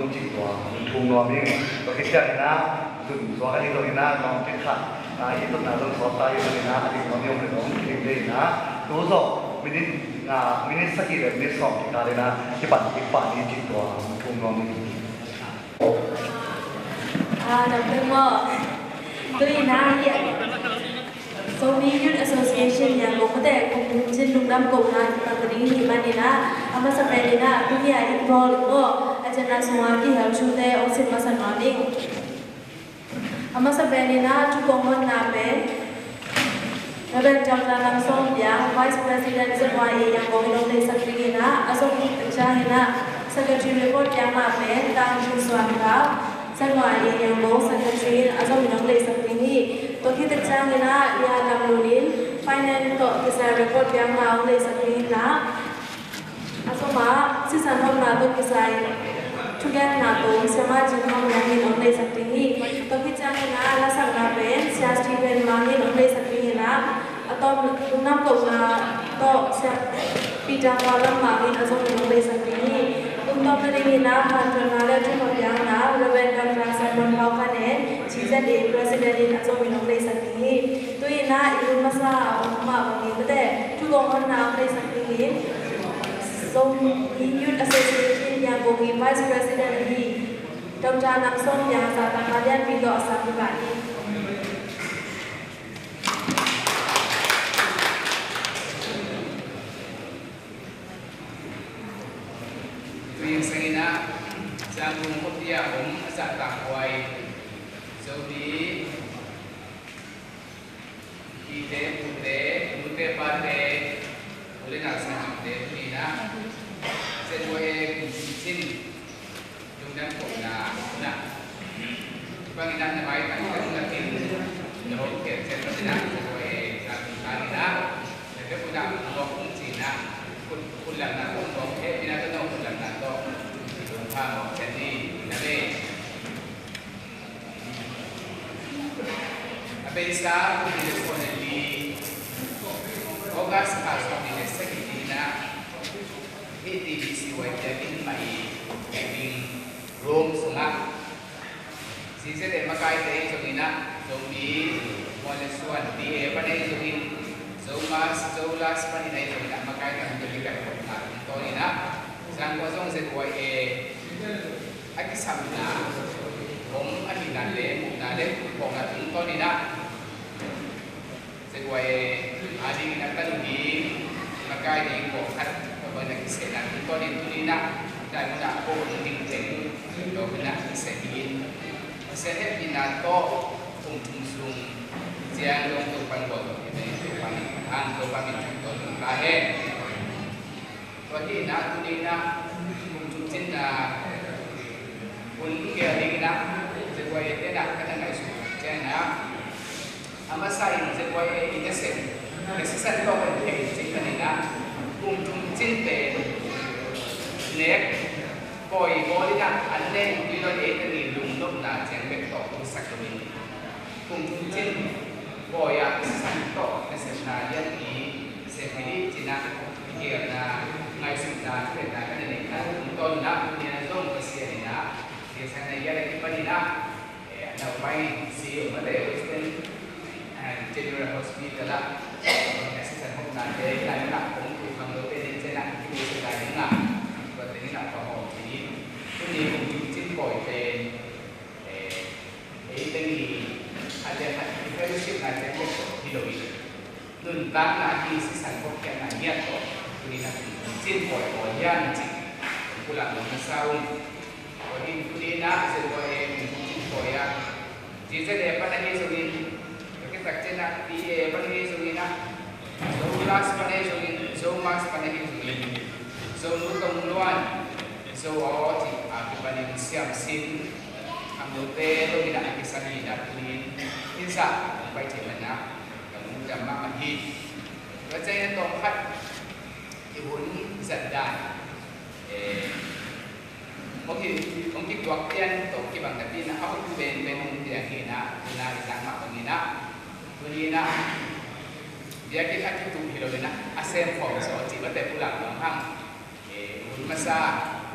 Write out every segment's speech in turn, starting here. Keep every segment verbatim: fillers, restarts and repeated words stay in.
Cih tua hong thum nuam ing. Tua khit ciangin ah, zun suak ahi zongin ah, nuam khit khat, ah, i tutna zong sawt ta ahi zongin ah, a dik nuam i om leh zong kidim thei in ah, tu zawh minute nga, minute sagih le minute sawm kikal in ah, kipan kik pah ni cih tua hong thum nuam ing. Ah, dam peuh maw. Tu in ah, hih Zomi Youth Association Yangon mate, kum thum cin lungdam kohna kipan ding hih manin ah, a masa pen in ah, tu hi a i bawl maw, agenda sungah kihel thute hong sim masa nuam ing. A masa pen in ah, thu kong honna pen Reverend Doctor Lam Sawm Piang, Vice President Z Y A Yangon in hong deihsak ding in ah, a zong hi tak ciangin ah, Secretary report piakna pen Tang Jun Suan Kap, Z Y A Yangon Secretary in a zong in hong deihsak ding hi. Tua khit tak ciangin ah, Lia Lam Lun in Finance tawh kisai report piakna hong deihsak ding in ah, a zong ah sisan hopna tawh kisai thugenna tawh Siama Cin Hong Liang in hong deihsak ding hi. Tua khit ciangin ah, lasakna pen Sia Stephen Mang in hong deihsak ding in ah, a tawm lungdam kohna tawh Sia Peter Kua Lam Mang in a zong in hong deihsak ding hi. Tungtawpna ding in ah, hanthawnna le thupha piakna Reverend Doctor Simon Hau Khan in G Z A President in a zong in hong deihsak ding hi. Tu in ah i hun masa a om mah bangin mate, thu kong honna hong deihsak ding in, Zomi Youth Association Yangon i Vice President ahi Doctor Lam Sawm Piang a zahtakna lianpi tawh a sang kipan hi. Tuni sangin ah, Zangkong khuapi ah om a zahtakhuai Zomi pite, pute, nute, pate, u le nau, sanggamte, tuni in ah, Z Y A kum thum cin lungdam kohna hun ah, bangin ah na mailam tangtang in na hong khel ciat bangin ah, Z Y A Zangkong tangin ah, na bek un ah hong ci in ah, khut, khut lamna tawh hong, hehpihna tawh hong, khut lamna tawh hong phamawh ciat ni, na ve. A beisa kum nih le sawm le li, August kha sawmnih le sagih ni in ah, hih T B C Y biakinn mah i living room sungah, G Z A makaite ahi zongin ah, Zomi Muan le Suan T A pan ahi zongin, Zomas, Zolas panin ahi zongin ah, makaite hong deih ding a tungtawn in ah, Zangkong zong Z Y A a kisamna om ahihna le muhna le phawkna tungtawn in ah, Z Y A adingin a tanu ding, makai ding pawlkhat tua bangin a kisehna tungtawn in tuni in ah, Diamond ah ko ding teng lo in ah kiseh dingin, Pasian hehpihna tawh kum thum sung ciang dong Topa'n gualzo ding, Topa'n hang, Topa'n min thang tawh ding ta hen. Tua hi in ah, tuni in ah, kum thum cin ah, hun gel ding in ah, Z Y A te in ah ka na ngaihsut ciang in ah, a masa in Z Y A i nasem, ka sisan tawh kan thei cih kan in ah, kum thum cin pen nek pawi bawl in ah, an ne in tui lo in, ei tani lungnopna ciang bek tawh hong sak lo in, kum thum cin pawi ah sisan tawh nasepna lian i sem hi ci in ah, i geelna, ngaihsutna, thupha ka na neihna tungtawn in ah, tuni in ah zong Pasian in ah, Pasian in ah, a kipan in ah, eh, a naupai si om mate, Western, eh, General Hospital ah, eh, sisan hopna te, lai in ah kong tu kham lote nen ciang in ah, ki tu se lai in ah, tua teng in ah pahawm hi. Tuni kum thum cin pawi pen, eh, ei teng i, a lian a i fellowship na teng bek hi lo in, nuntakna hi, sisan khopkhiatna ngiat tawh, tuni in ah kum thum cin pawi pawi hiam cih pulak nuam na sa ung. Tua hi in tuni in ah Z Y A kum thum cin pawi ah, G Z A pan ahi zongin, tua khit tak ciang ah T A pan ahi zongin ah, Zolas pan ahi zongin, Zomas pan ahi zongin, Zonu Tongluan, Zo Aw cih a kipanin siamsin, khangnote lo in ah a kisam in ah tuni in, in zah hong pai thei man ah ka lungdam mahmah hi. Tua ciangin a tawm khat, i hun zat dan, eh, hong ki, hong kituak pian tawh kibang napi in ah, a hoih penpen hong piang hi in ah, tuna i zang mah bang in ah, tuni in ah, biakinn a kituh hi lo in ah, a sem khawm zaw cih mate pulak nuam hang. Eh, hun masa,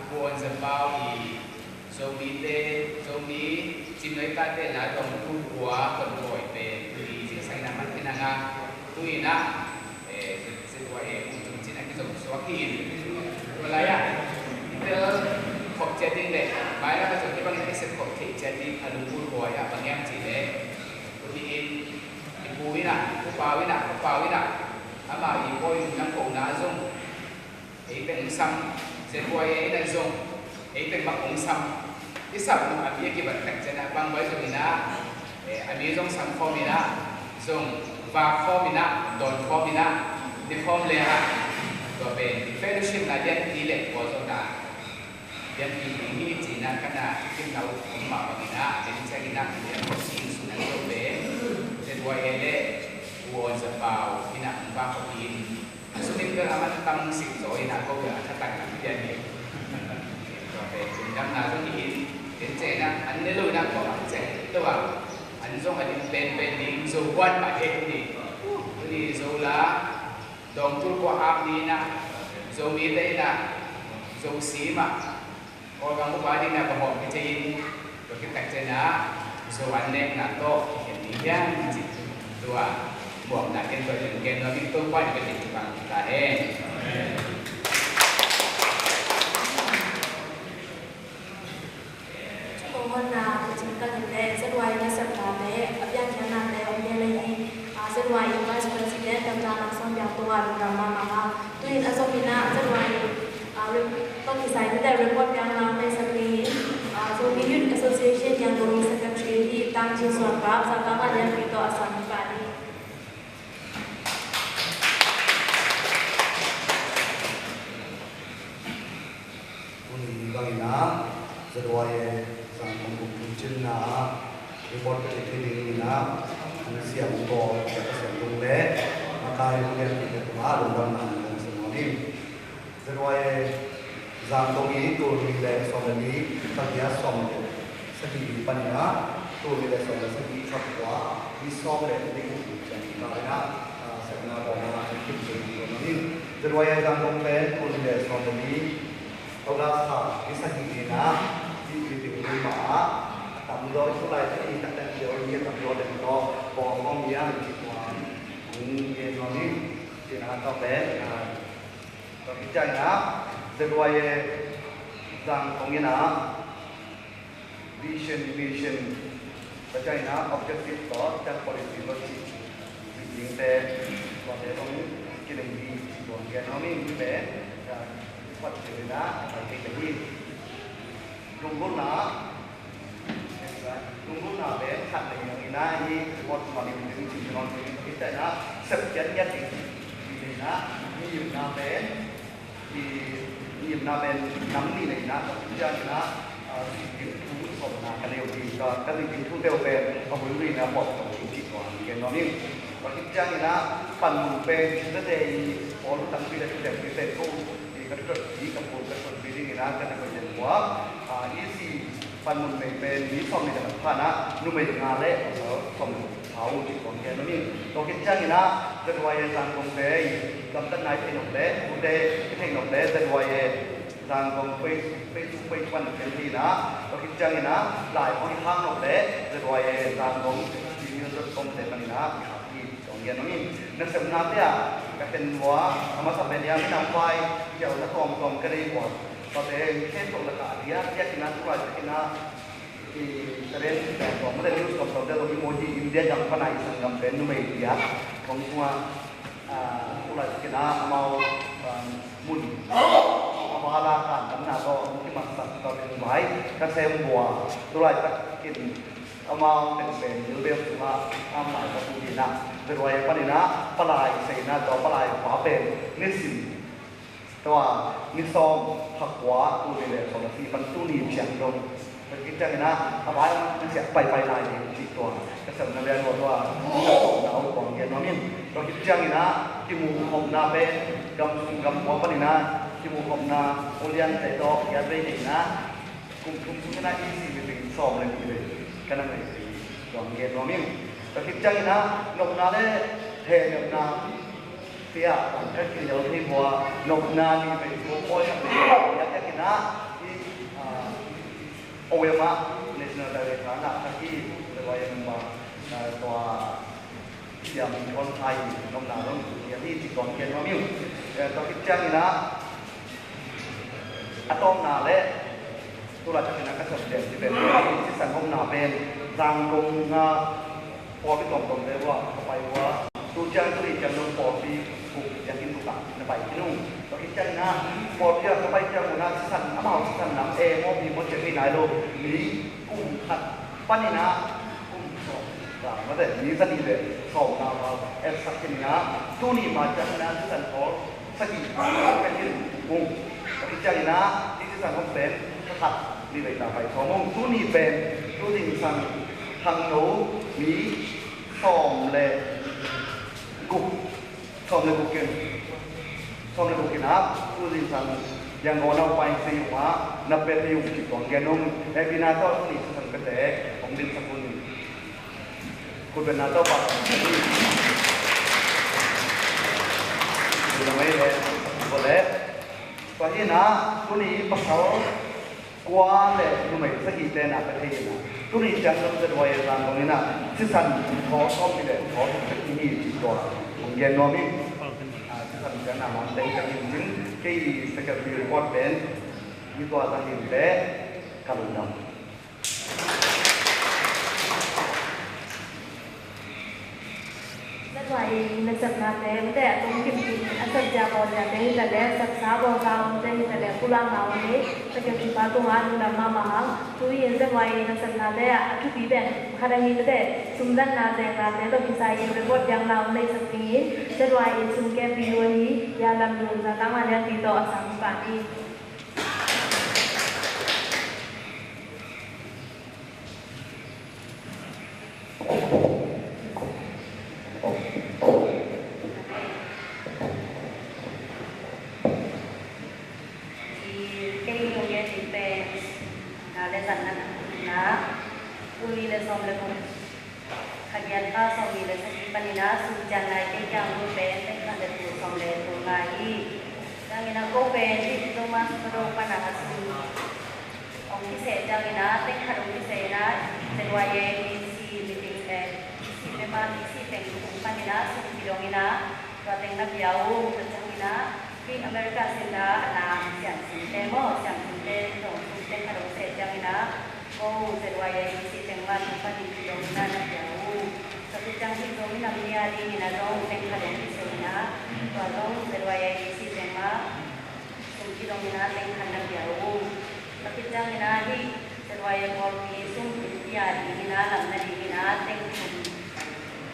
Pu Awn Za Pau i Zo Tate na dong tu kua kon koi pen tuni zingsang in a man khin hang a, tu in a, eh, Z Y A kum tum cin a kizom suak hi in. Tua lai ah i tel khop ciat ding le mai lam a zong hih bangin i sep khop theih ciat ding a lungkul huai ah bang hiam cih leh, tuni in i pu in a, i pu Pau in a, i pu Pau in a, amah i pawi um nang kohna a zong ei teng sam, Z Y A in a zong ei teng bang hong sam. I sam nung a mi a kibat tak ciang a bang bai zong in a, eh, a mi zong sam khawm in a, zong vak khawm in a, dawn khawm in a, ne khawm leng a, tua pen fellowship na lianpi le kua zong na lianpi ding hi ci in a ka na i kim nau om mah bang in a, a pen ciang in a, i lian khawm si in sung an zong pen Z Y A le U On Za Pau in a hong vak khawm in, a sum in bel a man tam sik zaw in a ko bel a thatang lam pian hi. Tua pen lungdamna zong hi in, ken ceh in a an ne lo in a ko an ceh lo a, an zong a ding penpen ding Zo kuan mah hi tuni. Tuni Zo la dawngtul kua ap ni in a, Zomite in a, Zo si mah Kawlgam upa ding na ka hawm kei in, tua khit tak ciang a, Zo an nekna tawh kikhen ding hiam cih tua muakna ken tua in gen nuam ing. Topa in ka ding bang ta hen. Kong honna ka cing ka lim le Z Y A nasepnate a piangkhiatnate om gen le hi. Ah, Z Y A Vice President Doctor Mang Sawm Biang tungah lungdam mahmah. Tuin a zom in a Z Y A, ah, rep-, tawh kisai tete report piang lam maisak dingin, ah, Zomi Youth Association Yangon Secretary hi Tang Chin Suan Kap, Zakang a lianpi tawh a sang hi pah ni. Tuni bangin a Z Y A Zangkong kum tum cinna ah report ka theih theih dingin a, an siam uh pawl, ka siam dong le makai uh lianpi te tungah lungdamna hong sim nuam ing. Z Y A Zangkong i tul nih le sawm le nih, ka giat sawm le sagih ni panin a, tul nih le sawm le sagih kha kua, ni sawm le nih kum ciang ka in a, ah, sepna bawlna kan kim tum nuam ing. Z Y A Zangkong pen tul nih le sawm le nih August kha ni sagih ni in a, i, i, i, i, ma a, a tam zaw i sulai te i taktak i, i, a tam zaw den tawh bawng hong i a, i, i, tua, hong i, nuam ing. Ci in a tawh pen, a, tua khit ciangin a, Z Y A Zangkong in a, vision, mission, tua ciangin a objective tawh, ciang policy tawh ci, ci dingte, tuate zong kileng hi ci tuan gen nuam ing. Hih pen, ah, report ci in a, pai kei ka hi. Lunggulhna, lunggulhna pen khat leng in a, hih report mah lim ding ci tuan gen nuam ing. Hih ciangin a, sepkhiat ngiat ding ci in a, hih lunggulhna pen, i, i ngimna pen nam nih nei na, tua khit ciangin a, a, zik ding thu sawmna ka nei uh hi. Ka, ka zik ding thute uh pen a huihhuih na pawt tawh ding cih tua gen nuam ing. Tua khit ciangin a, panmun pen, thutete i pawl uh tampi le thutete pen ko, i ka thutotpi, ka pawl ka thutotpi dingin a, ka na koih den uh a, a, i si panmun nei pen mi sawm nih ka na phan a, numei nga le pasal sawm nih. Hau, ci kong gen nuam ing. Tua khit ciangin a, Z Y A Zangkongte i gamtatna i theih nop le, ute i theih nop le, Z Y A Zangkong Face, Facebook page pan i tel hi in a, tua khit ciangin a, lai hong i khak nop le, Z Y A Zangkong gmail dot com te pan in a, i khak hi, ci kong gen nuam ing. Nasepnate ah, ka khen uh a, a masa pen i a, minam vai, i a na tuamtuam ka nei uh a, tuate i khen tok lakah a diakdiak in a, tu laitakin a, i talent, tua mate news tuamtuamte zong i mu hi. India gam pan a i sanggam pen numei diak hong tung a, ah, tu laitakin a amau, ah, mun a val a kantamna tawh hong kimatsak, tua pen vai ka sem uh a, tu laitakin amau pen pen Melbourne sungah a om lai ka tu hi in a, Z Y A pan in a palai sei in a, tua palai pa pen nisim tua ni sawm kha kua, tul nih le sawm le sagih pan tuni ciang dong, tua khit ciangin a, a vai lam ah na siah paipai lai ding cih tua ka sepna lian uh a, tua na uh kong gen nuam ing. Tua khit ciangin a, kimuhkhopna pen gam sung gam khua panin a, kimuhkhopna, uliante tawh kiat vei nei in a, kum thum sungin a i si mite sawm le nih vei ka na nei ding, tua gen nuam ing. Tua khit ciangin a, nopna le hehnemna te ah, ka kihel thei uh a, nopna nih vei, tua pawi khat vei, a, a, a, a, i, a, O M ah National Director na ka hi, Tua, tua, siam in hon hai nopna dong hi ci kong gen nuam hi. Eh, tua khit ciangin ah, a tawpna le tu laitakin a ka sep den ci pen sisan hopna pen Zangkong ah pawlpi tuamtuamte uh ah ka pai uh a, tu ciang tu ni ciang dong pawlpi guk, biakinn guk ah na pai khin uh. Tua khit ciangin ah pawlpi ah ka pai ciang un ah sisan, amau sisan lam e maw pi maw ciang hi nai lo, mi kum khat panin ah kum sawm, ka mate, mi za nih le sawm na ma etsak khin in ah, tuni ma ciangin ah sisan pawl sagih ka pai khin uh. Tua khit ciangin ah hih sisan hop pen ka khat ni veina pai sawm ung. Tuni pen tu zingsang khangno mi sawm le guk, sawm le guk in, sawm le guk in ah tu zingsang Yangon ah pai thei uh ah na pia thei uh ci kong gen ung. Hehpihna tawh tuni sisan piate hong dinsak un. Khutbetna tawh pa. Tua hi in ah tuni pasal kua le numei sagihte na ka thei in ah, tuni ciang dong Z Y A Zangkong in ah sisan thaw sawm nih le thaw thum pia ding hi ci tua kong gen nuam hi. Ah, sisan ciang na mang teng ka hi in cin, kei secretary report pen mi tua za hi in le ka lungdam. Z Y A nasepnate, mate a tung kim kim a sepzia bawlziate hi ta leh, sepsa bawlsa omte hi ta leh, pulakna om hi. Secretary pa tungah lungdam mahmah hang. Tu-in Z Y A nasepnate ah a thupi pen khat ahi, mate sumdanna zengnate tawh kisai in report piakna om leisak dingin Z Y A sumkeppi uh ahi Hia Lam Lun, zatang a lianpi tawh a sang pan hi. Kei nong gen ding pen, na le zan na, na, tul nih le sawm le guk, kha giat kha sawmnih le sagih panin ah sum ciang nai kei kiang uh pen teng khat le tul sawm le tul nga hi. Ciangin ah ko pen hih Thomas Kado pan ah sum hong kiseh ciangin ah teng khat hong kiseh in ah, Z Y A E C meeting pen, E C member, E C teng hong panin ah sum kidong in ah, tua teng na pia uh. Tua ciangin ah hih America sin ah a na siamsinte maw, siamsinte zong sum teng khat hong seh ciangin ah, ko Z Y A E C teng mah tung panin kidong in ah na pia uh. Tua khit ciang hih Zomi Nam Ni a dingin ah zong teng khat hong kiseh in ah, tua zong Z Y A E C teng mah sum kidong in ah teng khat na pia uh. Tua khit ciangin ah hih Z Y A pawlpi sum in pia dingin ah, lamna dingin ah teng thum,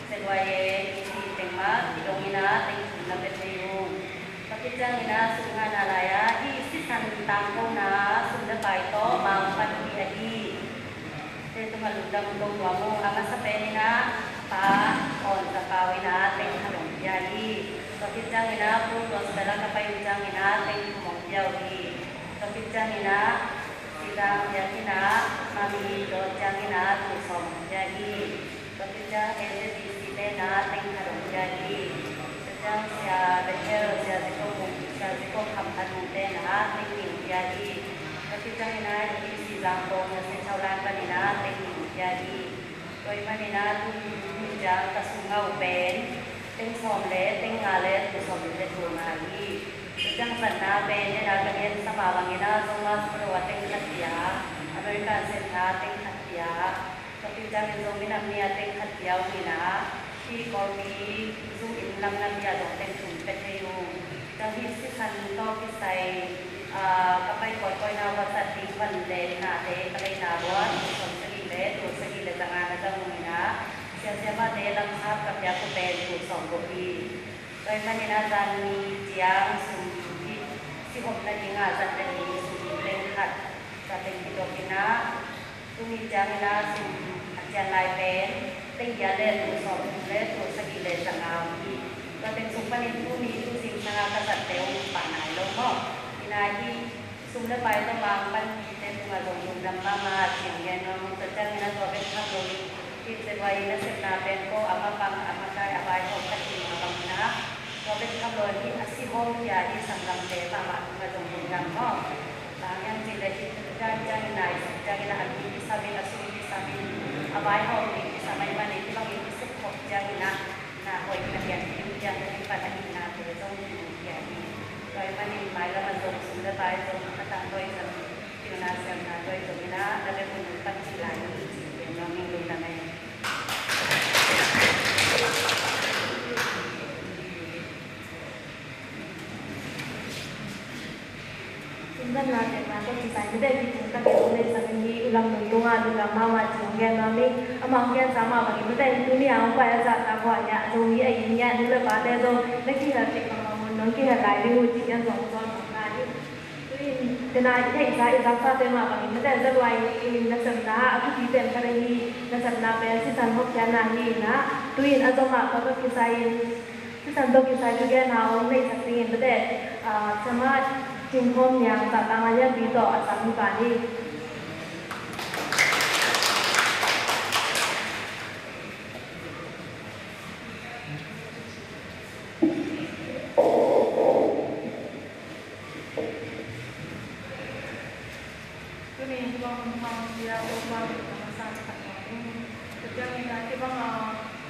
Z Y A E C teng mah kidong in ah teng thum na pia thei uh. Tua khit ciangin ah sum ngahna lai-ah hih sisan tangkona sum le pai tawh mang panpih ahi. Tua tungah lungdam kong nuam uh. A masa pen in ah Pa Awn Za Pau in ah teng khat hong pia hi. Tua khit ciangin ah Pu Tuan Stella ka pai uh ciangin ah teng thum hong pia uh hi. Tua khit ciangin ah Sidang Biak in ah Mami Dawt ciangin ah tul sawm hong pia hi. Tua khit ciang A Z D C te in ah teng khat hong pia hi. Tua ciang Sia Bethel, Sia Jacob Mung, Sia Jacob Kham Khan Mung te in ah teng nih hong pia hi. Tua khit ciangin ah U B C Zangkong, Sia Chau Lan panin ah teng nih hong pia hi. Tua ahih manin ah tuni ciang ka sum ngah uh pen teng sawm le teng nga le tul sawm le tul nga hi. Tua ciang zatna pen, den a ka gen sa mah bangin ah Thomas Kado a teng khat pia, American Center teng khat pia, tua khit ciangin Zomi Nam Ni a teng khat pia uh in ah, hih Kawlpi Zoom in lam na pia zong teng thum pia thei uh. Tua hih sisan tawh kisai, ah, ka pai kawikawi na uh a zat ding van le nate ka leina uh ah tul sawm sagih le tul sagih le za nga na zang uh in ah, sia siamahte lamsap ka piak uh pen tul sawm guk hi. Tua ahih manin ah zan ni ciang sum hih sihop nading ah zat nading sum teng khat, tua teng kidok in ah, tuni ciangin ah sum a cian lai pen teng giat le tul sawm thum le tul sagih le za nga hi. Tua teng sung panin tuni tu zingsang a ka zatte uh pah nai lo maw? Hi in ah hih sum le pai tawh mang panpihte tungah zong lungdam mahmah ci-in gen nuam ung. Tua ciangin ah tua bek tham lo in, hih Z Y A nasepna pen ko a mapang a makai a vaihawm ka cih mah bangin ah, tua bek tham lo in hih a sihawm khia hih sanggamte mahmah tungah zong lungdam maw? Bang hang hiam cih leh hih dan ciangin nai suk ciangin ah a mi kisam in, a sum kisam in, a vaihawm ding Tua pai zong a ka tahtoi zong, pilna siamna toi zong ina, na le mun pan ci lai ni ci pen nuam ing. Lungdam ei. Tumdan na pen na tawh kisai mite kitung tak in hong deihsak in hi. Ulam nung tungah lungdam mahmah ci hong gen nuam ing. Amah hong gensa mah bangin mite in tuni a hong pai a zahtak uh a ngiah zo hi a, inn ngiah nu le pate zong na kihel kik bang mah mun nong kihel lai ding uh ci in zong hong zawn nuam na hi. Tu-in tena i theihsa i zaksa te mah bangin mite in ZYA in nasepna a thupi pen khat ahi, nasepna pen sisan hawkkhiatna hi ina, tu-in a zom ah tua tawh kisai in, sisan tawh kisai thugenna hong neihsak dingin mite, ah, Siamah Cin Khawm Niang, Zahtang a lianpi tawh a sang mipa hi. Tuni hih bang hun hong pia Topa min a masa khat nuam ing. Tua ciangin a hih bang a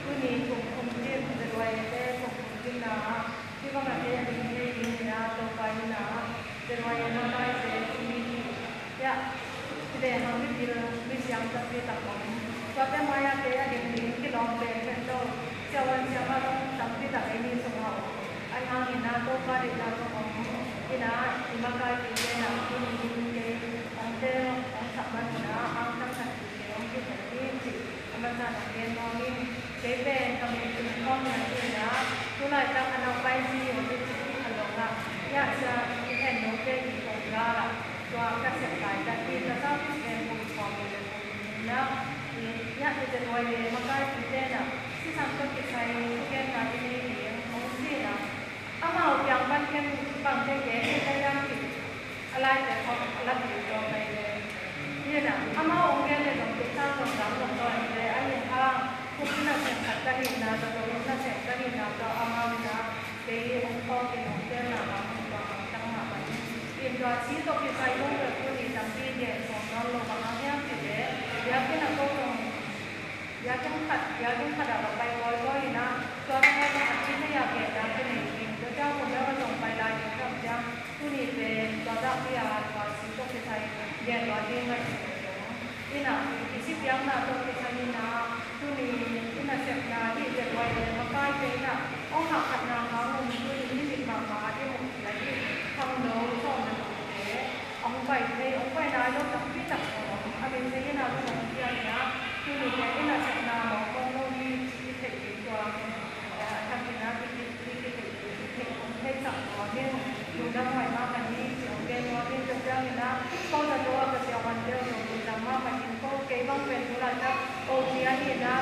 tuni kum kum cin ZYA te kum kum cin na hih bang a te a ding thei ding ina Topa ina ZYA makaite tuni hi. Hiah, hih lehang mipil misiam tampi tak om. Tuate mai-ah kei a ding ding kilawm pen het lo. Siavuan siamah zong tampi tak ei mi sungah om. Ahi hangin ah Topa deihna zong om. Ina, i makaipite na tuni in kei hong tel hong sak man un ah angtang khat kei hong kithei hi cih a masa in hong gen nuam ing. Kei pen ka min Cin Khawm Niang hi ina, tu laitak a nau pai zi hong hi cih a lawng ah, hiah sia i hen note i kong gal ah tua ka sep laitak hi. Ka service pen kum sawm le kum nih na, i, hiah i ZYA makaipite na sisan tawh kisai thugenna i nei ding hong ci ina, amau piang pan ken bangte gen hi ka hiam cih a laite khawng a la ding tua pai le. Hi na, amau hong gen le zong kei sang zong dang zong tua hi le, a hi hang, kum nasem khat ka hihna, zato nasem ka hihna tua amau ina, kei hong phawk in hong telna hang hong tua hang tang mah bang in. In tua ci tawh kisai zong le tuni tampi gen sawm nawn lo bang hang hiam cih le, biakinn ah ko zong biakinn khat, biakinn khat ah va pai kawikawi in ah, tua teng ah zong a ci thei ah genna kinei ding. Tua ciang hun deuh ah zong pai lai ding tam ciang, tuni pen tua zahpi a tua ci tawh kisai gen lua ding ngaihsun ding. In ah, i ci piakna tawh kisai in ah, tuni in ah sepna hih ZYA makaite in ah hong hahkhatna hang un tuni hih mit mahmah a i muh kik a hih khangno sawm le gukte a hong pai thei, hong pai nai lo tampi tak a om. A min thei in a zong hong piang in a, tuni pen in a sepna mawk om lo hi cih i theih ding tua, eh, a thak in a i ki, i ki theih ding, i theih, hong theihsak tua hi. Lungdam huai mahmah hi cih hong gen nuam ing. Tua ciangin a, ko zato a ka siavuante uh zong lungdam mahmah in, ko kei bang pen tu laitak O T ahi in a,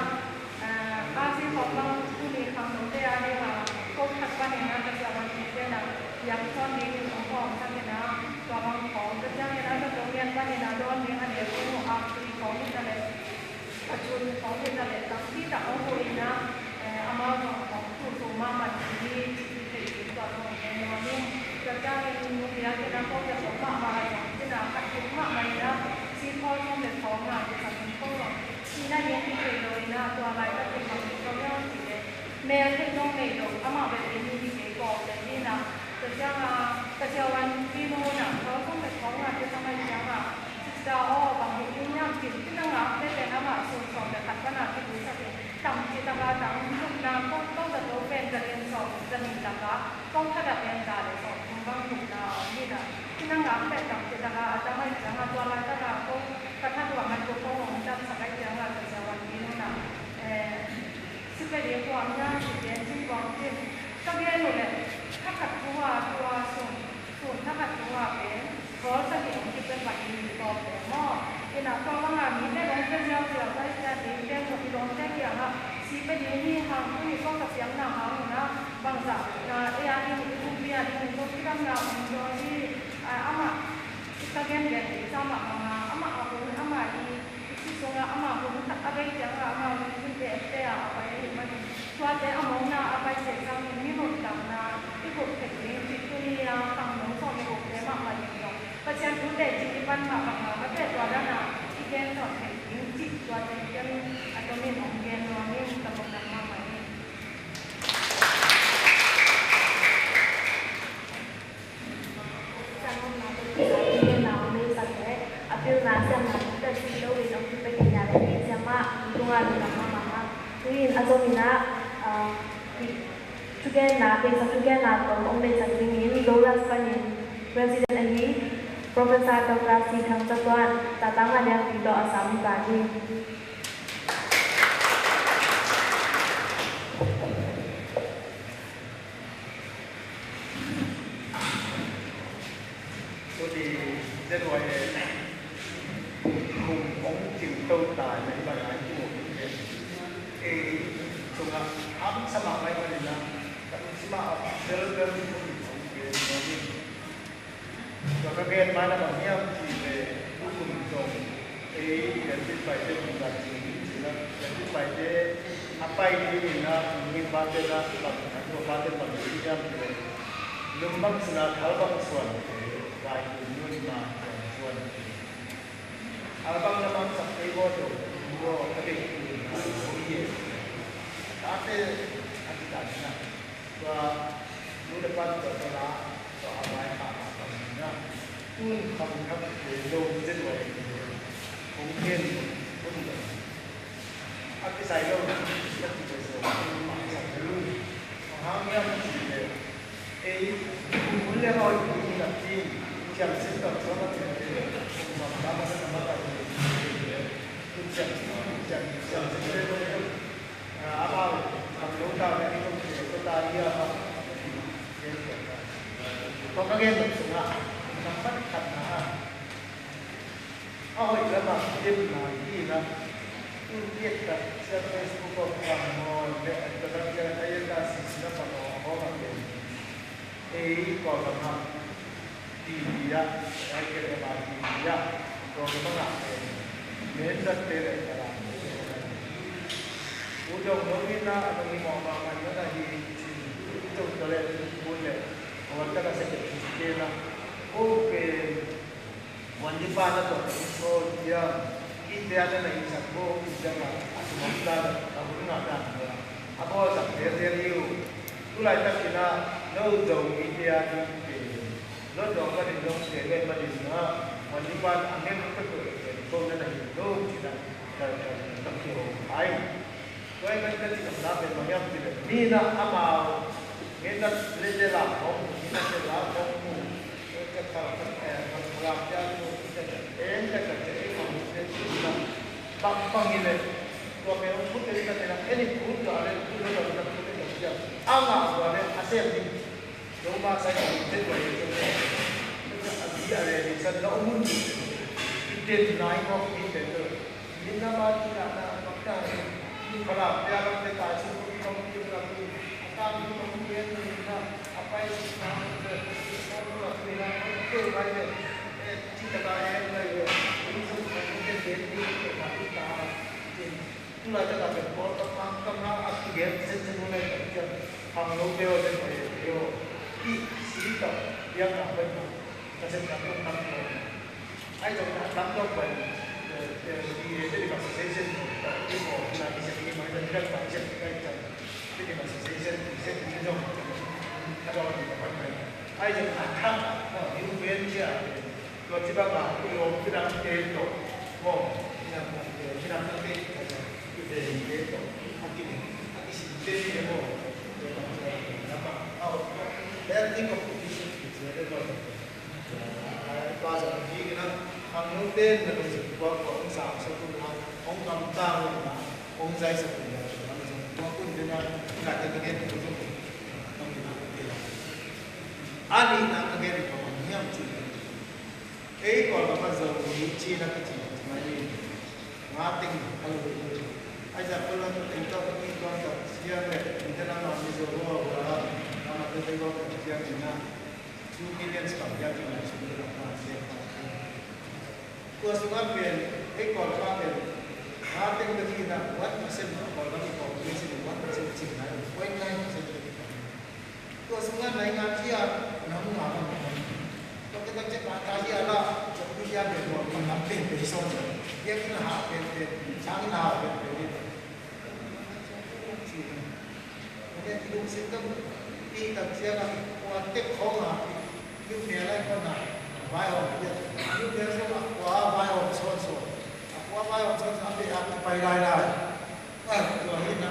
ah, a si khawng bang tuni khangnote a ding a, ko khat panin a ka siavuante na biak sawn dingin hong hawmsak in a, tua bang khawng, tua ciangin a zato ngiat panin a dawn ding a leh kung uh a tui khawng hi ta leh, a cun khawng hi ta leh, tampi tak hong huh in a, eh, amau zong hong tuh mahmah ding hi cih i theih ding tua zong gen nuam ing. Tua ciangin nung biakinn a ko zato mahmah a zong, inn a khat kik mahmah in a, si khawl sawm le khawl nga, tua zong khawl zong Sihna ding kithei lo in a, tua laitak in bang ci zo hiam cih leh, mel theih zong nei lo, amah bek in hi kei kawk leh hi na. Tua ciang a, ka siavuan pi nu na, thawl sawm le thawl nga te tang ahih ciang a, sister aw, bang hi ding hiam cih, inn a ngak te pen amah sun sawm le khat pan a kibui sak in, tam ci tak a tam, nupna ko, ko zato pen zanin sawm, zanin tak a, ko khat a pen za le sawm thum bang nupna a om hi na. Inn a ngak pen tam ci tak a, a tam ahih ciang a, tua laitak a ko, ka that uh a ngat uh ko hong damsak ahih ciang a, ka siavuan pi nu na, eh, sipeli tuam hiam ci gen cin bawng cin. Ka gen uh leh, thakhat thu a tua sun, sun thakhat thu a pen, thawl sagih hong kipia pah hi tawm pen maw. Inn a tua bang a mite hong pia ziauziau ka hih ciang ding pen zong i lawmte kiangah, sipeli ni hang tuni ko ka siamna hang un a, bangzah na ei a ding i kumpi a ding in ko kidamna hong zaw hi, a, amah, i ka gengen ding sa mahmah a, amah a hun, amah i, i si sungah amah hun khat a bei ciangah amah hun hun te ette a a pai ahih manin, tuate a mawkna a pai seh sangin mi nuntakna i guh theih ding cih tuni a khangno sawm i guhte mahmah in zong Pasian thute cih i pan mah bangah mate tua dan a i gen sawm theih ding cih tuate i ken a tomin hong gen nuam in ka lungdam mahmah hi. Tua si lo in om ki pe kei nia le ni siama tunga lu lam mama ha. Tuin a zomin ah, ah, thugenna, peisak thugenna tawh om peisak dingin Zolas panin President ahi Professor Doctor C Thang Za Tuan, tatang a lianpi tawh a sam in ta ding. Tuni Z Y A kum hong cing to ta na hi bang a i mu hi. Ei sungah hamsa mahmah i manin a, ka sim a bel bel i mu hi hong gen nuam hi. Tua ka gen ma na bang hiam cih leh, tukum zong ei Lianpitpaite kum zan cing hi ci-in a, Lianpitpaite a pai dingin a, nungin pate na bang, a tua pate bang hi hiam cih leh, lum bang suan a, thal bang suan, vaikun nunma suan. Album na mang sak kei bo do, bo ka dei tu na bo ye. Tate a ti ta na. Tua nu le pa tua tua la, tua a vai pa pa pa na. Tun kham kham ke lo zet wa ye. Kong ken bo, kong ken bo. A kisai lo na, na ti ko so, ma sa lu. Hang yam ti le. Ei, hun le hawi hun hi nak cin, thiam sin tawh suak a cin a cin, hun bang ta ma na ma ta hun, hun thiam sin, hun thiam, thiam sin le lo, a, a, a, a, lo ta le ni lo, lo ta hi a, a, tua ka gen sungah, nambat khatna ah, a hoih lamah demna hi in a, tu piat tak sia Facebook ah pang maw, le a tua tak sia a yel ta si si na pang maw, a hawm a pen. Ei Kawlgam ah T V ah, ai ke le ba T V ah, Kawlgam ah pen. Men dat te le ka la. U dong dong in a, a dong i mawh mahmah in a hi cin. U dong dong le, u le. A wan ka la se ke cin ke na. U pen. Wan dipa na tuak in sawl hiam? Ite a na na insak bo in ciang a, a sumam dan a hun ngah dan a, a bawlsak zelzel hi uh. Tulaitak in a, no Zomite a ding pen, no dawng panin dong pen pen panin a, wan dipa a ngen pekpek pen ko na na hi lo cin a, ka, ka, ka kiho ai. Tua ahih manin ka cih nopna pen bang hiam cih leh, mi in a amau, mi in a lete lam hong mu, mi in a lete lam hong mu, ka kal, ka, eh, ka kal lam pia mu, ka, eh, ka, ka, eh, ka mu, eh, ka, bang, bang hi leh, tua pen hong phut eh, ka, eh, eh, ni phut tua leh, phut leh, ka phut eh, ka pia. A ngah tua leh, a sem ding. Lo ma sa i tet tua i tet. A zi a leh, ni sa lo mun. I tet nai ngawk, i tet tua. Inn lam a ding ah na, bang ta, inn khalam pia lam te ta, cin kong kong pia lam, a tam kong pia lam na, a pai si na, kong lam pia lam, kong pia lam, eh, ci ta ka eh, lai eh, inn sung ka inn te te ni, te ka inn ta, cin, tu lai ta ka pe ko, ka pang, ka na, a ki gen, sen sen mo lai ka pia, pang lo pia, sen mo ye pia, ki, si ta, pia ka pai ko, ka sen ka ko, ka ko. Ai zong a tam lo pai, eh, eh, di, eh, Tedim Association, eh, i ko, na, i se, i ma, i se, i se, i se, Tedim Association, i se, i zong, a lo, i ko, pai, pai. Ai zong a tam, no, i u pen cia, tua ci ba ka, i om ki dam te to, mo, i nam te, i nam te, i te, i te to, a ki ne, a ki sin te, i mo, i ma, i ma, a o, eh, i ko, i se, i se, i ko. Pasal kik na, khangnote na lungsim kuakua hong sangsak un la, hong kamtang un la, hong zaisak un la, tua kun te na, ka te ka gen tua zong, hong ina te la. A nihna ka gen tua hong hiam cih leh, ei Kawlgam a Zomi cih na ka cih mai ni. Nga teng a lo hi. Ai za ko lo teng tawh i tuan tak siang le, i te lam a Mizo ruak a, lam a te te ruak tak siang in a, two million spang ya ki lai sum te lam a siang pa. Tua sungah pen, ei Kawlgam pen, nga teng te hi na, one percent Kawlgam i population in one percent cing lai, point nine percent. Tua sungah naingan zia, nam nga bang. Tua kei tak cek mata zia la, cek tu zia bek buat pang nam pen pen sawm. Dia kina ha pen pen, sang ina ha pen pen. Dia kidung sitam, ti tak zia la, kuan tek khong ha, yu mia lai kuan ha. Vaihawm hi a, a nu pen zong a kua vaihawm sawnsawn, a kua vaihawm sawnsawn a beh a kipai lailai. A, tua hi na,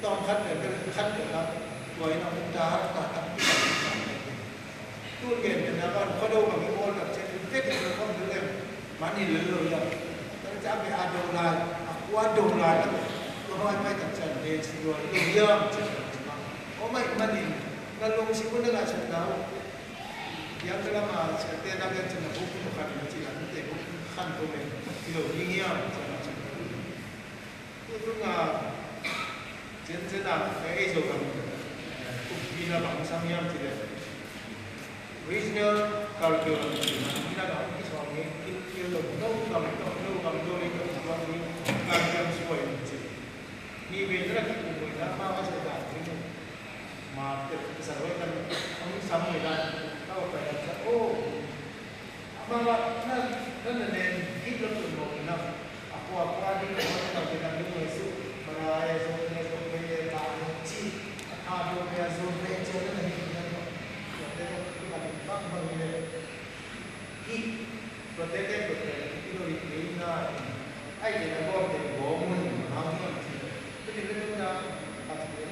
tawm khat pen bel khat pen la, tua hi na, um ta, ta, ta. Tun gen pen na, kan khuado bang i bawl tak ciang, tek tek tek tek tek tek. Mani lel lo hi a. Tua hi ciang a beh a do lai, a kua do lai, a tua hawh pai tak ciang, nen si tua hi lo hi a, ciang. Aw mai mani, na lungsim un na ngaihsut na uh. Piang ka lama siate na gen cin a buk nu khan na cin a nute buk khan ko men kilo ding hiam cin a cin. Tu tu nga cin cin a ka ei zo lam kumpi na bang sam hiam cin le. Regional curriculum cin a ina ka ki song ni ki ki lo no kam no no kam no ni kam no ni kam kam suai cin. Ni ve na ki kumpi na ma ma sa da ni. Ma te sa roi kan ang sam ni da ka pa ya sa o. Ama na na na nen hih lo tun lo na. A kua kua ding lo na na na lu mai su. Mara e zo ne zo pe e ba ne ci. A tha do pe a zo pe ci na na hih na lo. Tua te lo tu ka ding bang bang le. Hih tua te te tua te hih lo hih na. Ai te na bo te bo mun ma hang hang ci. Te te na ka ci.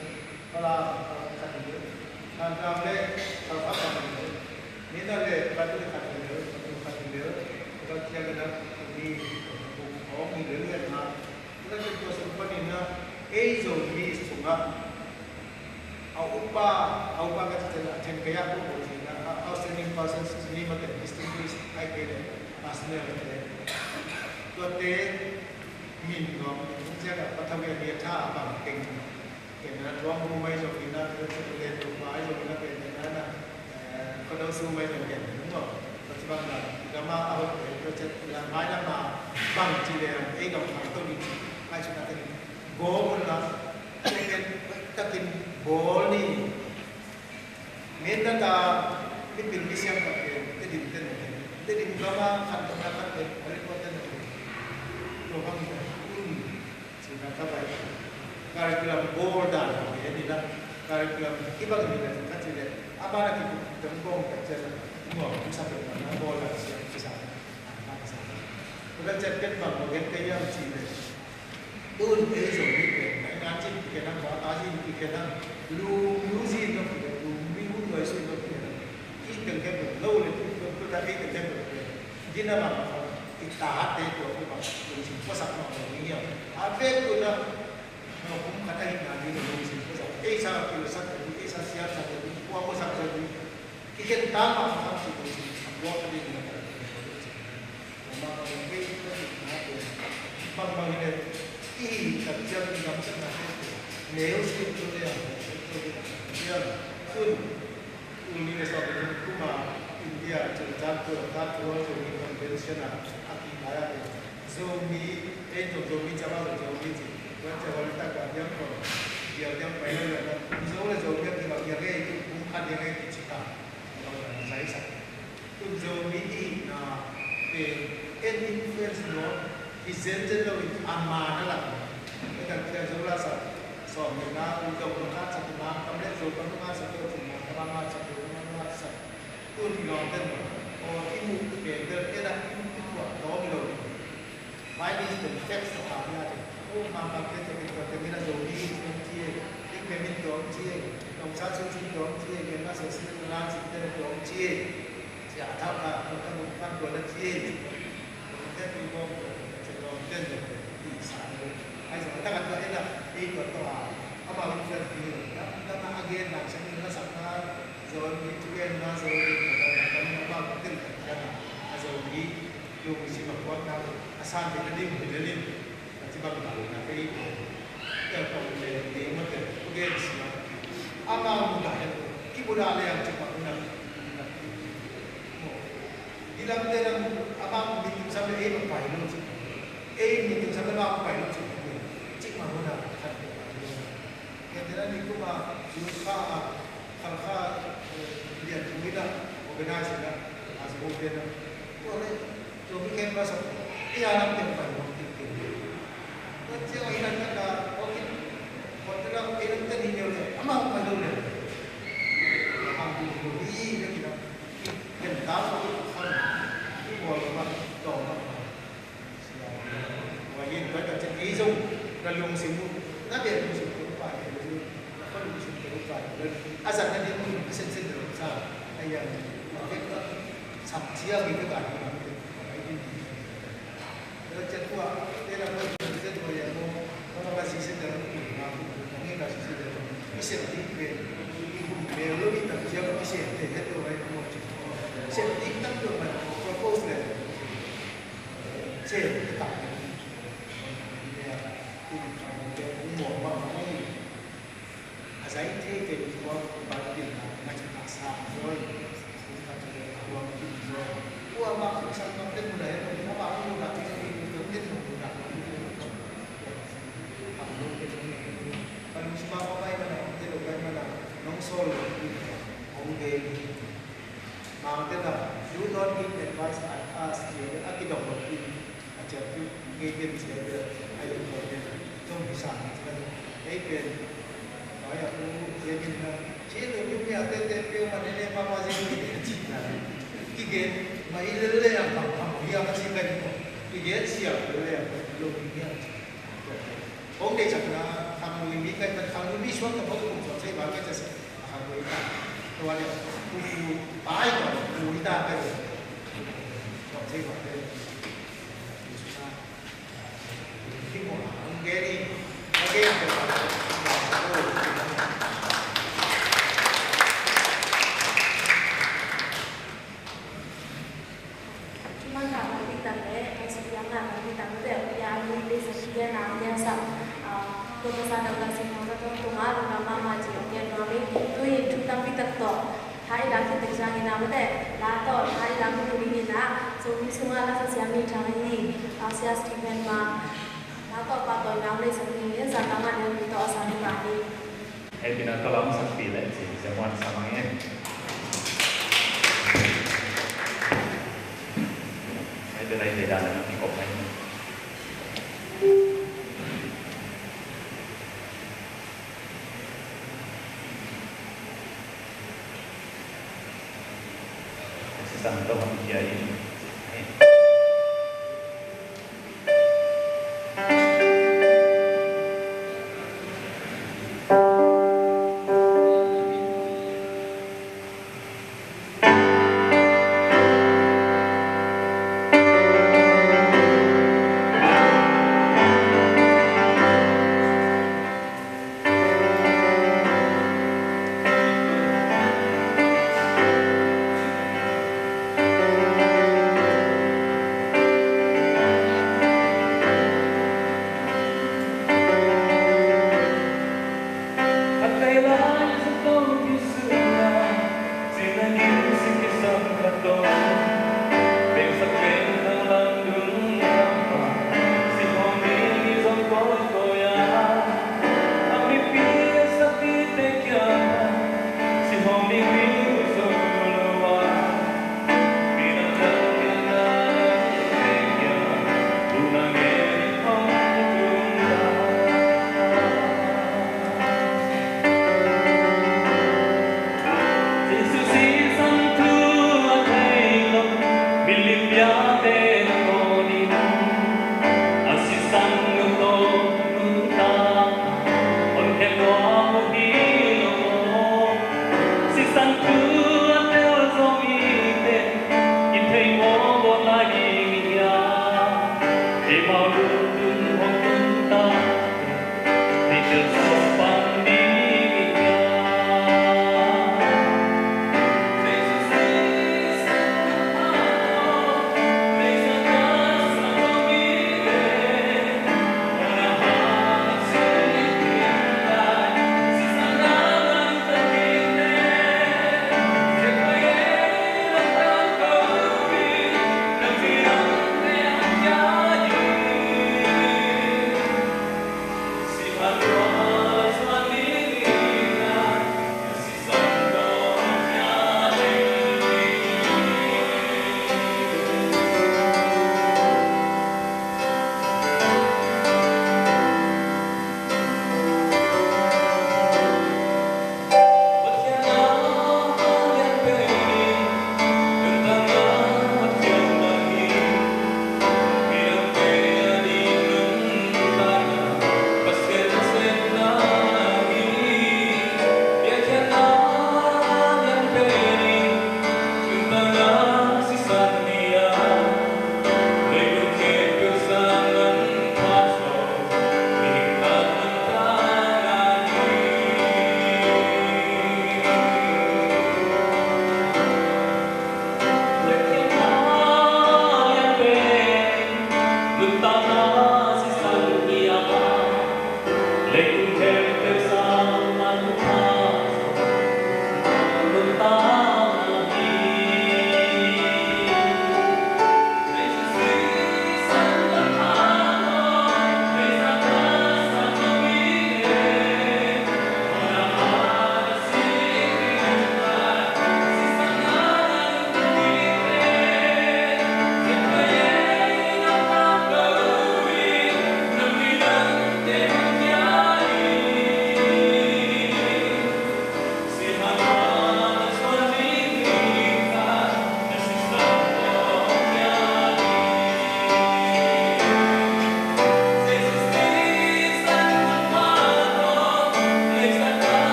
Falam khat hi lel, Thantlang le Salkha khat hi lel, Mindat le Kawlpih khat hi lel, Kawlpih khat hi lel, Kawlpih khat hi lel, Kawlpih khat hi lel, Kawlpih khat hi lel. Tua tua sung panin na, ei Zomi sungah a upa, a upa ka cih ciang a then kei a pu pu cih na, a outstanding persons, ni mate, distinguished, ai kei le, personnel te. Tuate min nuam, ciang a pathawi a ni a tha a bang teng. Ken na tuang bu mai zong ina, ken na tuang bu mai zong ina, ken na na, eh, khuado su mai zong ken na, no? Tua ci bang na, gama a hot pen, tua ci la mai lama bang ci le, ei gam khang to ni ci, ai ci na te ni. Go mun la, ken takin bol ni. Mindat a mipil misiam khat pen, Tedim ten pen, Tedim gama khan tawh na khat pen, a report ten pen. Tua bang ina, un. Cina ka bai. Curriculum bawl dan a pen ni la. Curriculum kibang ni la ka ci le. A ban a kikup teng bawng ka ci la. Ngawh, kisa pen na bawl la ka sia, kisa. Ka sia. Ka sia pen bang bawl gen ka yam ci le. Tun ei Zomi pen. Nai ngan cin kikhen ang, ba ta cin kikhen ang. Lum lu cin no kikhen, lum mi hun noi cin no kikhen ang. I teng khen lo le, tu ta ei teng khen lo le. Gina ma ma. I tate tua kum a lungsim puasak mah lo ding hiam? A vek tuna kum khat ahihna ding a lungsim puasak, ei sa kilosak lo ding, ei sa siamsak lo ding, kua puasak lo ding. Kikhen ta mah mah a lungsim a puak ding na ka lungsim. Tua mah bang in kei ka lungsim na tua bang bang in i hih tak ciang i gamtatna te tua neu sik tu le a tua tun Tul nih le sawm le thum kum a India Churachandpur ah Third World Zomi Convention ah a kipai ah Zomi, ei zong Zomi Chama zong Zomi ci. Tua ciang Holy Tag ah biang kong biang biang pai lo le na Mizo le Zomi a kibang biang ei, kum khat biang ei ci ta. Zaisak. Tun Zomi i hihna pen en influence nawn hi zenzen lo in a man a lang. Ei tak ciang Zo la sak sawm le nga, u dong lo khat sak, Mangkam tam le Zokam lo khat sak, Mangkam a khat sak, Zokam a khat sak. Tun i lawmte maw, aw i muh pen bel en a i muh i tuah tawm lo. Bible pen text a pha bia te. Aw Mangkam te te pen tua te min a Zomi ci om ci e, Ding Pen Min tua om ci e, Aung San Suu Kyi tua om ci e, Myanmar Socialist Alliance te tua om ci e. Sia a thau ka, ka mun kan tua la ci e. Tua te pi bawm tua, sia lawmte tua te, i sa lo. Ai sa ta ka tua en a, ei tua tua a, amau in tua ti lo. Tua, tua a gen na, sia min la sak na, Zomi thugenna, Zomi thugenna, a Zomi lungsim a puakna, a san ding a dim hi lel in, a ci bang ta na kei ko. Tel ko le, le mo tel, thugen sia. Amau mu ta hen, kibu da le ang ci bang na. Di lam te lam, amau mu ding sam le, ei bang pai lo ci. Ei mu ding sam le, amau pai lo ci. Ci ma mu na, khat ko. Ken te na ni kuma, Khalkha, Khalkha, eh, lian thu ina, organize ina, a si hong pen na. Tua le, tua mi ken ma sa, i a lam ken pai hong ken ken. Tua cia i lam ken na, hong ken, hong ken na, i lam ken ni neu le, ama hong pai lo le. Hong ken ni neu hi, le ki na, ken ta sa, hong Na lungsim uh, na beh lungsim uh pa hi, na khualungsim uh pa hi. A zat na ding uh a sensen na lungsa a yang a vek a sam cia mi ka gai na. Tua ciat tua te na khualungsim uh ya mo, na ka sensen na lungsa na ngi ka sensen na lungsa i sem ding pen i hum bel lo i tam cia i sem te het lo ai mo. Sem ding tam lo man propose le sem te tam. Mangtena, do not give advice on us, a kidong lo in. A ciat tu ngei pen ciat bel a yin ko pen zong kisam ciat. Ei pen ai a pu yin in na ci lo yu mi a tete pio ma nene ma ma zin ni ci na. Kigen ma i lele a pang pang hi a ma ci pen ko. Kigen sia lele a lo ni a ci. Kong dei sak na khang lui mi kai pen khang lui mi suak ta bok kum suak sai ba kai ca sa. Khang lui ta. Tua le ku ku pai ta ku ta kai. Suak sai ba kai. Tha i lam khit tek ciangin ah mate, la tawh tha i lam khit tek dingin ah, Zomi sungah la sa siam mi thang hi, Pastor Stephen Mang, la tawh pahtawi nang nei sak dingin, Zantang ah Lianpi tawh a sang hi mah hi. Hei pi na ka lam sak pi le ci, Zem Wan Samang in. Hei pi na i te dan na ki kop hei.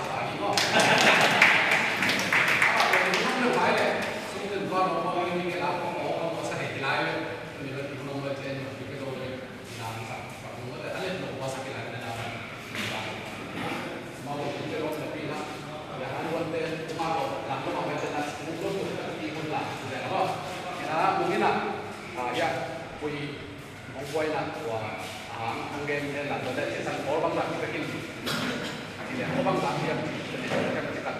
sa pa ni maw. A pa ko ni maw le mai le. Sum ten ba no ko ni ke la ko ko ko sa he ki lai le. Ni le ni maw le chen ni ke do le. Ni la sa pa ko le a le no ko sa ki lai le na. Mau ni ke lo le pi la. Ya an wan te ma ko la ko ma te na. Ni ko ko ki ko la. Ya ko. Ya ko ni na. A ya. Kui Hong buaina tua a hang hong gen hen la, tua leh sisan Paul bang lam hi bekin. Hi leh Paul bang lam hiam, tua leh sisan kan cikan.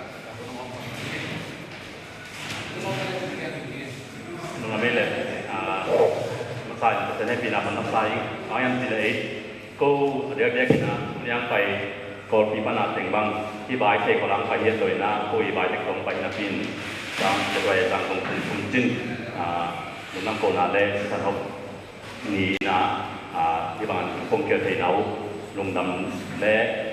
Nung a mei leh, ah, masa in Pasian hehpihna man masa in, bang hiam cih leh ei, ko a diakdiak in a, niang pai Kawlpi pan a teng bang, hih bai thei ko lang pai hiam, tua in a, ko hih bai tek tawh pai napi in, sang, tua in sang kong kum kum cin, ah, lungdam kohna leh sisan hop ni in a, ah, hih bangin kong kihel theihna uh lungdam leh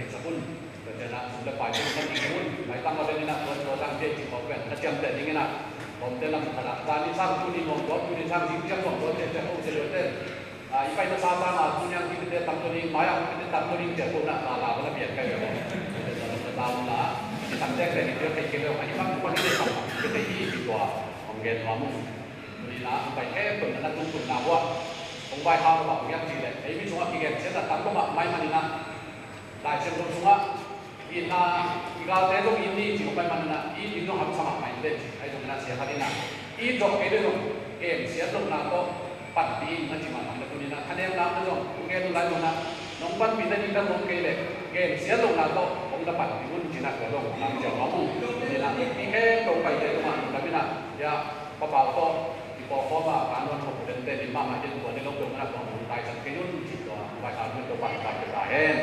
theisak un. Tua ciangin ah sum le pai pen kan ding un. Mailam a ding in ah tuan tua tang te cih khawng pen na ciamteh ding in ah, lawmte lam khat ah zani sang tuni nuam tua, tuni sang zing ciang nuam tua, ciah ciah ko, ciah tua te. Ah, i paina sa tang a tuni ang kipite tam tua ding, mai ang kipite tam tua ding, ciah ko na la la na pian kai ko. Tua tua tua tua la. Tam te kai ni tua kai kei lo, ai bang bang ni bang. Kei te i tua. Hong gen nuam ung. Tuni in ah hong pai khempeuh na na tungtunna uh ah hong vaikhak uh mah hong hiam cih leh, ei mi sungah kigen siatna tam lua mah mai manin ah, Lai Siangtho sungah itna, i galte zong it ni ci hong pai manin ah, it ding zong hamsa mahmah in teh ci. Ahi zongin ah sia khat in ah, it zawh kei leh zong gensiat lohna tawh panpih in na ci mahmah in ah, tuni in ah thanemna uh zong hong gen uh lai zongin ah, nong panpih nading tam om kei leh gensiat lohna tawh hong na panpih un ci in ah, tua zong hong lam ciang nuam ung. Tuni in ah i khempeuh paite zong ah lungdam in ah, ya, Pa Pau tawh i pawlkhawm a ka nuan khop tenten in mahmah in tua ni lo peuhmah na tua hong taisan kei un cih tua, vai ka nuan tua pan ka pia ta hen.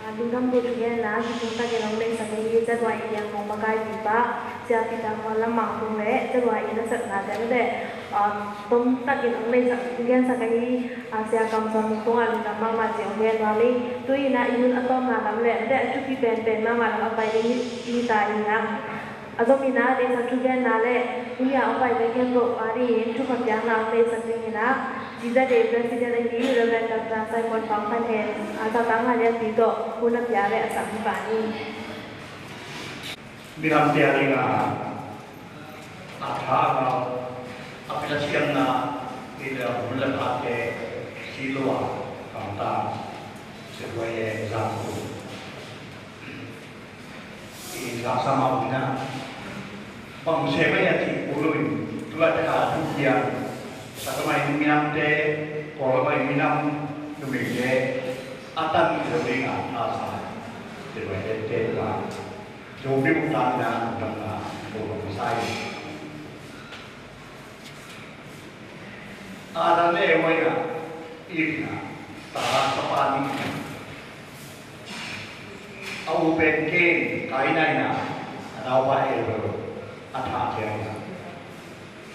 A, lungdam buk thugenna kitung takin hong deihsak ahi ZYA Liangmong makaipipa Sia Peter Muan Lam Mang Kung le ZYA nasepnate mate, a, tom takin hong deihsak, hong gensak ahi, a, Sia Kam Suan Mung Kung a lungdam mahmah cih hong gen nuam ing. Tu-in ah i hun a tawpna lam le mate a thupi penpen mahmah lam a pai ding hi ta in ah, a zom in ah deihsak thugenna le tuni a hong paite khempeuh adingin thupha piakna hong deihsak dingin ah, ZYA President ahi Reverend Doctor Simon Pang Khan Hen, a, zatang a lianpi tawh hun a pia le a sam hi pah ni. Minamte a ding a, a tha a ngau, a pilasianna, i le a hun le phate si lua, kangta, ZYA zangkun. I zaksa mah uh in ah, bang sem ahi a cih uh lo in, tu laitaka thu piang, saklamah in minamte, kawlgamah in minam numeite a tan kei lo ding a tha sa, ZYA te uh a. Zomi buk tangna, tangna, ko buk sai. Adam le Eva in, Eve in, ta tapa nih, a u pen Kain, Kain in, a naupa Abel a thah ciangin,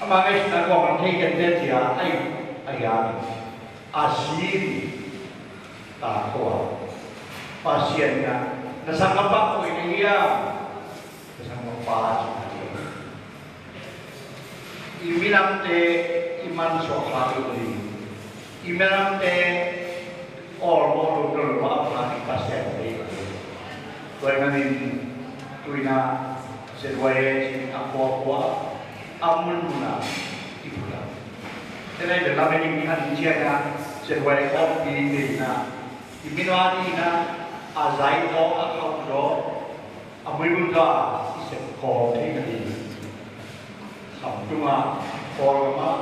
ama ngaihsutna kuamah thei kei te cia, ai, a hiam, a si ta ko a. Pasian in, na sanggampa koi na hiam? Na sanggampa ci na hiam? I minamte i mansuah kha ding, i minamte awlmawh lo, tolmawh lo a pha ding Pasian te hi. Tua ahih manin tu-in, Z Y A cih a khuakhua, a munmun ah i phut a. Tua ahih manin lamet ding mi khat in ciah in, Z Y A kawmpi nei in, i minam adingin a zai zaw, a khauh zaw, a muibun zaw i sep khawm theihna ding, khamtung ah, Kawlgam ah,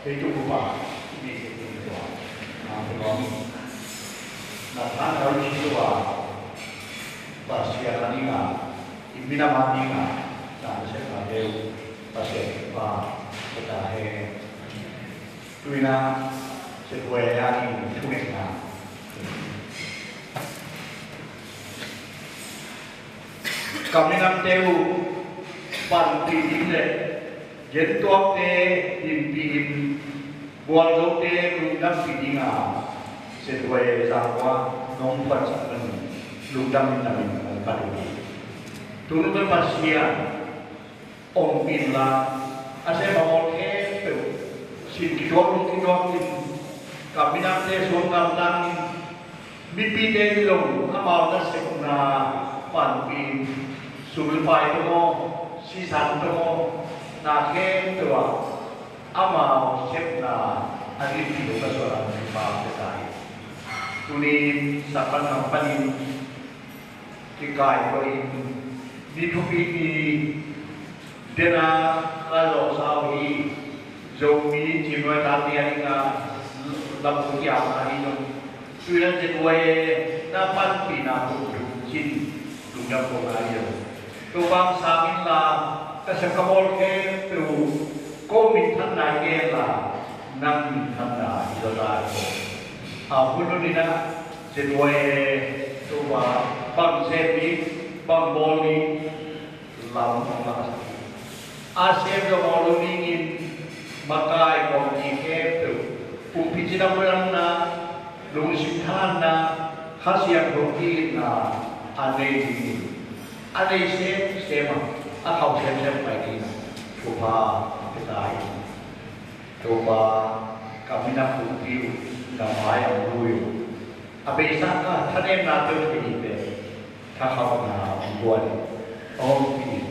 leitung bup ah i neih theih ding tua, a, tua, na tha na lau ci tua, Pasian a ding a, i minam a ding a, na nasepnate uh Pasian kiangah pia ta hen. Tu-in, Z Y A in thungetna. Ka minamte uh panpih ding le gentuakte dinpih in, gualzote lungdampih ding a, Z Y A zangkua nong phuansak man lungdam in na min hong phat uh hi. Tuni-in Pasian ompih inla, a sem a bawl khempeuh sin kituak lung kituak in, ka minamte suang gamtang in, mipite in zong amau nasepna panpih in, sum le pai tawh maw, sisan tawh maw, na khempeuh ah amau sepna a dinpih lo ka suan a, Topa pia ta hi. Tuni-in Sangpan gam panin kikaih koih in, ni thupi ni dena ka zawhsa uh hi. Zomi cimnuai tate a dingin lam uh kiamna hi zong, tu-in Z Y A na panpihna kum thum cin lungdam ko na hi zong, Topa hong sang inla, ka sem ka bawl khempeuh ko minthanna hi kei inla, nang minthanna hi zaw ta hi ko. A hun hun in a, Z Y A, Topa, bang sem ding, bang bawl ding, lam hong laksak hi. A sem zong aw lo dingin, makai kawmpi khempeuh pumpi cina muanna, lungsim thahatna, Kha Siangtho ki-itna a nei dingin, a nei semsem a, a khauh semsem pai dingin thupha pia ta hi. Topa, ka minam pumpi uh na mai-ah hong lui uh. A beisa ka thanemna peuh thei ding pen thakhauhna hong guan in, hong ompih in,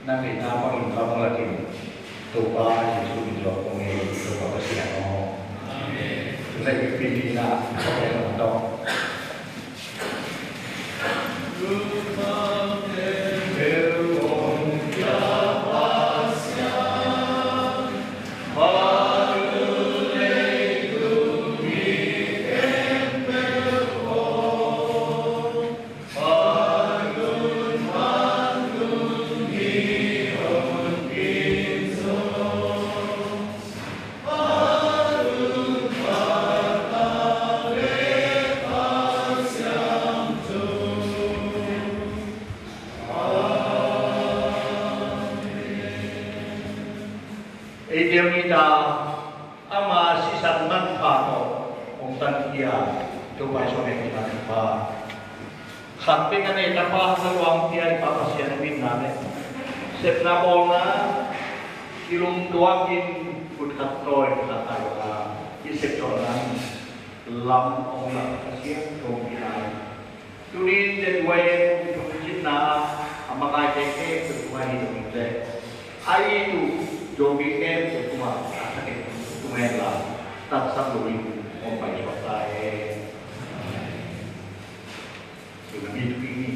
na ngeina bangin ka hong lak in, Topa Jesuh min tawh kong ngen hi, Topa Pasian aw. Amen. Tuna i pi ni na ka pen hong tawh. Ei teel ni ta, ama sisan manpha tawh hong tankhia Topa i suang hong kipha. Khat peuh a nei tapa, na luang pia i Pa Pasian hong itna le sepna bawlna, kilungtuak in, khut khat tawi khat tai bang a i sep zawhna in lam hong lak Pasian hong itna. Tuni-in Z Y A kum thum cinna a makaite khempeuh tungah hi zongin le, a it uh Zomi khempeuh tungah a thakin tung hen la, taksa loin hong paisuak ta hen. Tuna mi thupi ni.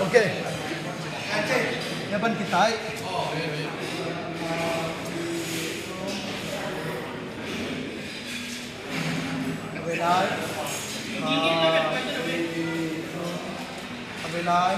Ok. Ya pan kitai. Abe lai. Abe lai.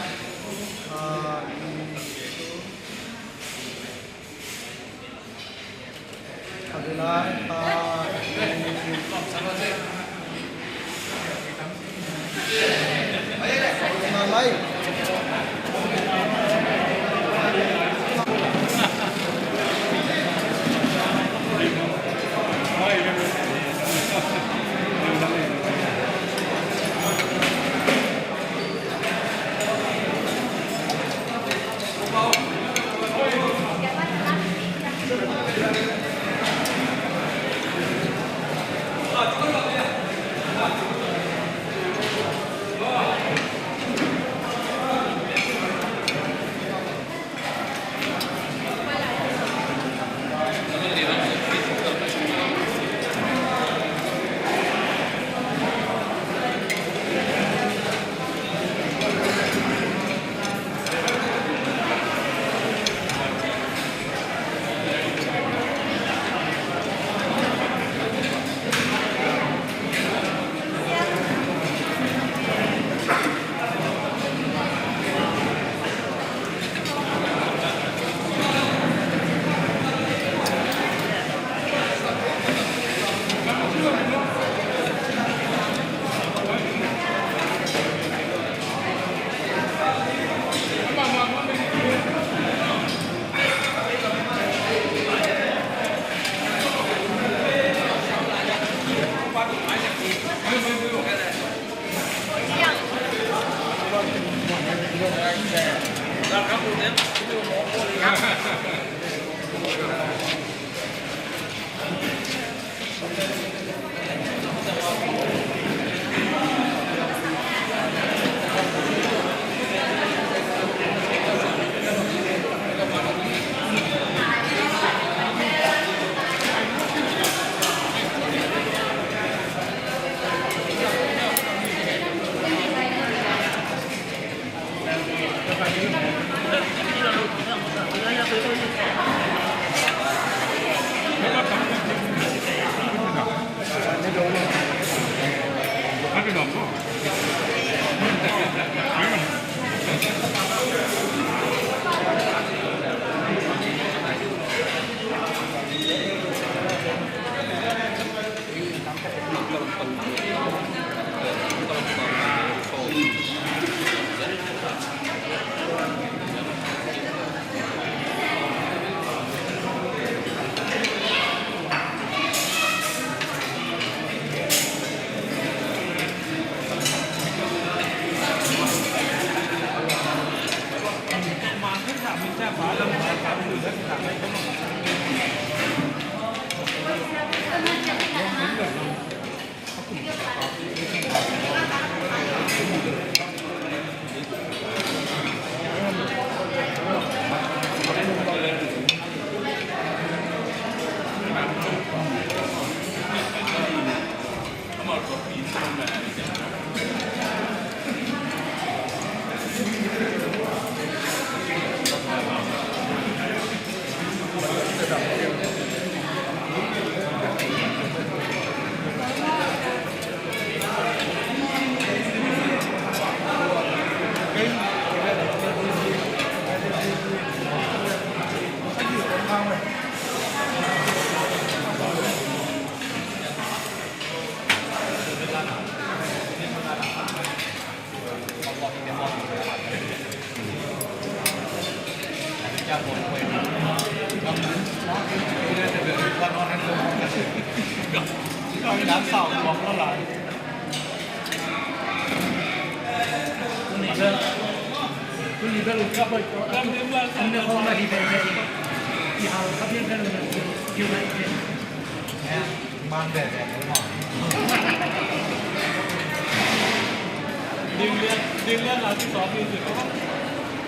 Ding lian, ding lian a ci sawm ni ci.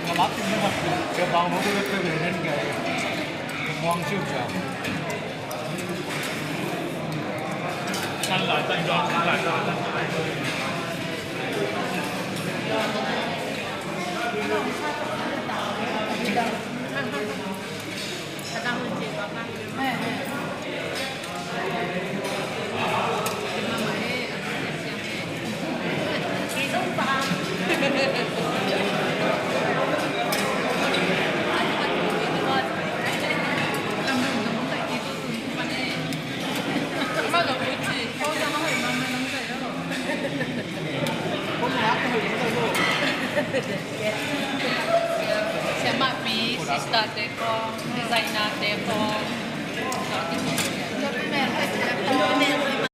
Nga lak ci na. Ka bang mo ko le pe ve nen ga. Muang ciu ciu. Kan lai tan jong kan lai. Siamahpi, sister te kong, designer te kong.